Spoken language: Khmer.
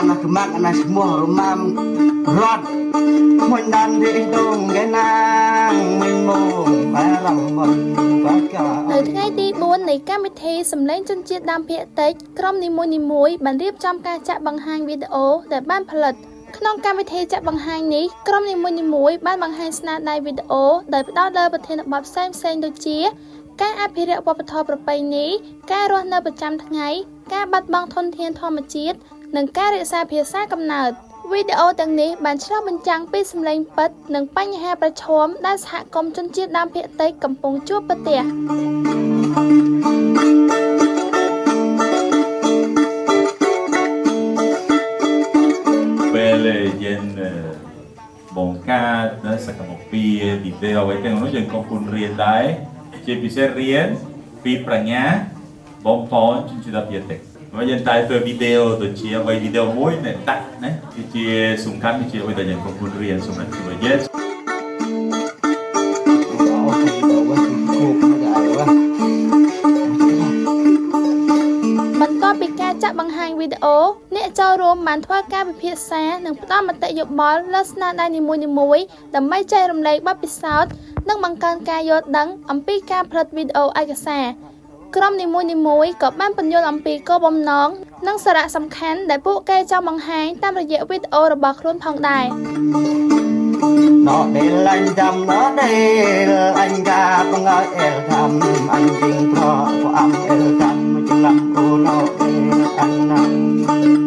ណាខ្មាក់ណាឈ្មោះរមាំរត់មួយដានរីដងកណាងមិនមកបារំមិនបាកា នៅថ្ងៃទី4នៃកម្មវិធីសម្លេងជនជាតិដើមភាគតិចក្រុមនីមួយៗបានរៀបចំការចាក់បង្ហាញវីដេអូដែលបានផលិតក្នុងកម្មវិធីចាក់បង្ហាញនេះក្រុមនីមួយៗបានបង្ហាញស្នាដៃវីដេអូដោយផ្ដោតលើប្រធានបទផ្សេងៗដូចជា ការអភិរក្សវប្បធម៌ប្រពៃណីការរស់នៅប្រចាំថ្ងៃ ការបាត់បង់ធនធានធម្មជាតិនិងការរក្សាភាសាកំណើតវីដេអូទាំងនេះបានឆ្លុះបញ្ចាំងពីសម្លេងពិតនិងបញ្ហាប្រឈមដែលសហគមន៍ជនជាតិដើមភាគតិចកំពុងជួបប្រទះ ពេលយើងបង្កើតនៅសកម្មភាពវីដេអូអ្វីទាំងនោះយើងក៏គួររៀនដែរជាពិសេសរៀនពីប្រាជ្ញាបងប្អូនជនជាតិដើមភាគតិចមកយើងតែធ្វើវីដេអូដូចជាអ្វីវីដេអូមួយដែលដាក់ណាគឺជាសំខាន់គឺជាអ្វីដែលយើងក៏គួររៀនសម្រាប់ជីវិតយើង អូខេដល់គូដែរវ៉ា បន្ទាប់ពីការចាក់បង្ហាញវីដេអូអ្នកចូលរួមបានធ្វើការពិភាក្សានិងផ្ដល់មតិយោបល់លើស្នាដៃនីមួយៗដើម្បីចែករំលែកបទពិសោធន៍និងបង្កើនការយល់ដឹងអំពីការផលិតវីដេអូឯកសារក្រុមនីមួយៗក៏បានពន្យល់អំពីគោលបំណងនិងសារៈសំខាន់ដែលពួកគេចង់បង្ហាញតាមរយៈវីដេអូរបស់ខ្លួនផងដែរ Nó đến anh thầm nó đến anh ca bằng ngợi el thầm anh tình pro của âm el thầm chừng lắm ô nó đến anh năm.